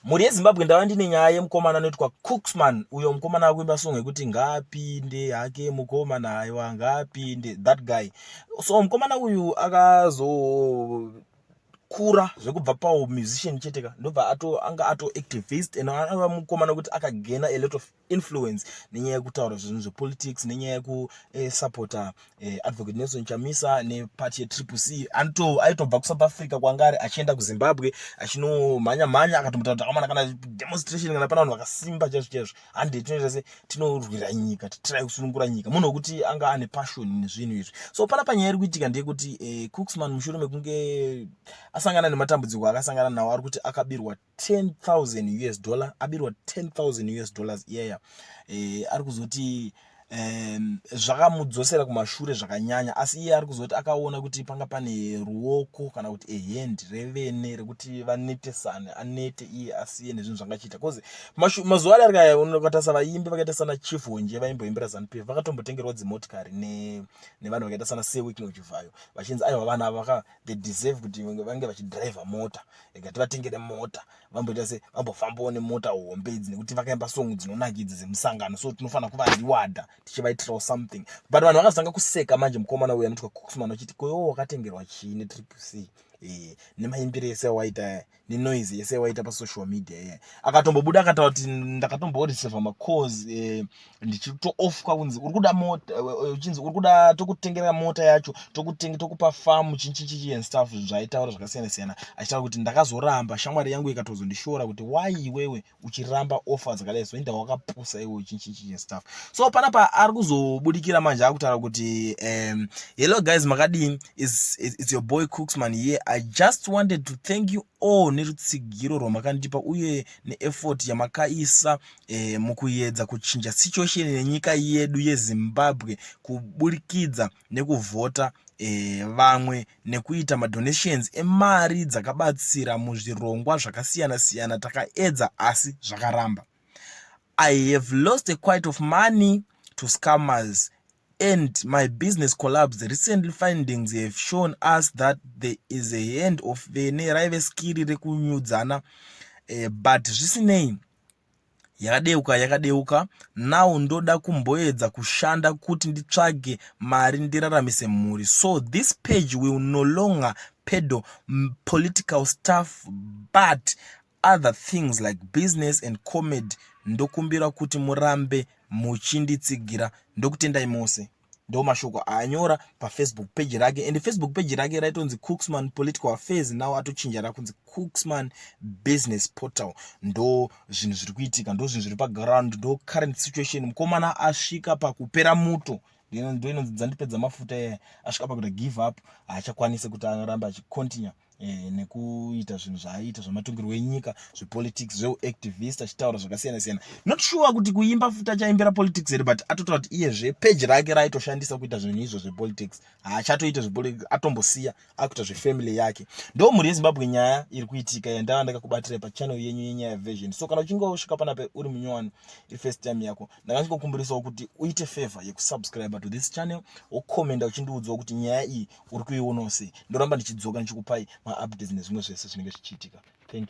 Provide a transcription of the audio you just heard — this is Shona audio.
Mhuri yeZimbabwe, ndava ndine nyaya yemukomana anoitwa Cooksman. Uyo mukomana akuimba song yekuti "Ngaapinde hake mukomana, aiwa ngaapinde", that guy. So mukomana uyu akazokura zvekubva pamusician chete ka, ndobva anga ato activist and ava mukomana wekuti akagaina a lot of influence nenyaya yekutaura zvinhu zvepolitics, nenyaya yekusapota Advocate Nelson Chamisa nepati yeTriple C. Aitobva kuSouth Africa kwanga ari achienda kuZimbabwe achinomhanya mhanya, akatombotaura kuti akamana kana demonstration, kana pana vanhu vakasimba chaizvo chaizvo, hande tinoita se tinorwira nyika, titirai kusunungura nyika. Munhu wekuti anga ane passion nezvinhu izvi. So pana panyaya iri kuitika ndeyekuti Cooksman, mushure mekunge asangana nematambudziko akasangana nawo, ari kuti akabirwa 10,000 US dollar, abirwa 10,000 US dollars iyaya. Ari kuzoti zvakamudzosera kumashure zvakanyanya, asi iye ari kuzoti akaona kuti panga pane ruoko kana kuti a hand revene rekuti vanetesane, anete iye asiye nezvinhu zvangachiita, because mazuva ari arikaya ukatarisa vaimbi vakaita sana Chief Honje vaimboimbira ZANU PF, vakatombotengerwa dzimotikari nevanhu vakaita sana Sir Wicknell Chivayo, vachinzi aiwa, vanhu ava they deserve kuti vange vachidhiraivha mota, ega tivatengere mota, vamboita se vambofambawo nemota hombe idzi, nekuti vakaimba song dzinonakidza dzemusangano, so tinofanira kuvarewarda tichivaitirawo something. But vanhu vakazotanga kuseka manje mukomana uyu anoitwa Cooksman, vachiti, "Koiwo wakatengerwa chii neTriple C nemaimbiro ese awaita, nenoise yese yawaita pasocial media?" Iya akatombobuda akataura kuti, "Ndakatomboreceiva macalls ndichitoofferwa kunzi uri kuda mota, uchinzi uri kuda tokutengera mota yacho, tokupa famu, chinchichichi and stuff." Zvaitaura zvakasiyana siyana, achitaura kuti, "Ndakazoramba, shamwari yangu ikatozondishora kuti why iwewe uchiramba offer dzakadai, so inda wakapusa iwe, chinchichi and stuff." So panapa ari kuzobudikira manje akutaura kuti, "Hello guys, makadini? It's your boy Cooksman here. I just wanted to thank you all nerutsigiro rwamakandipa uye neeffort yamakaisa mukuedza kuchinja situation yenyika yedu yeZimbabwe kuburikidza nekuvhota vamwe nekuita madonations emari dzakabatsira muzvirongwa zvakasiyana-siyana. Takaedza asi zvakaramba. I have lost a quite of money to scammers and my business collapsed recently. Findings have shown us that there is a hand of vene, raive skiri rekunyudzana, but zvisinei, yakadeuka yakadeuka. Now ndoda kumboedza kushanda kuti nditsvage mari ndiraramise mhuri. So this page will no longer peddle political stuff but other things like business and comedy. Ndokumbira kuti murambe muchinditsigira. Ndokutendai mose." Ndo mashoko aanyora paFacebook page rake, and Facebook page rake raitonzi Cooksman Political Affairs, now atochinja rakunzi Cooksman Business Portal. Ndo zvinhu zviri kuitika, ndo zvinhu zviri paground, ndo current situation. Mukomana asvika pakupera muto, ndo inonzi dzandipedza mafuta iyaya. Asvika pakuita give up, haachakwanisi kuti arambe achicontinue nekuita zvinhu zvaaiita zvematongerwo enyika, zvepolitics, zveuactivist, achitaura zvakasiyana siyana. Not sure kuti kuimba futi achaimbira politics here, but atotaura kuti iyezve page rake raaitoshandisa kuita zvinhu izvo zvepolitics, haachatoita zvepolitics, atombosiya, akuita zvefamily yake. Ndo mhuri yeZimbabwe nyaya iri kuitika yandava ndakakubatirai pachannel yenyu yeNyaya Version. So kana uchinge wasvika panapa uri munyowani, iri first time yako, ndakachikokumbirisawo kuti uite favor yekusubscribe to this channel, wokomenda uchindiudzawo kuti nyaya iyi uri kuionawo sei. Ndoramba ndichidzoka ndichikupai maupdates nezvimwe zvese zvinenge zvichiitika. Thank you.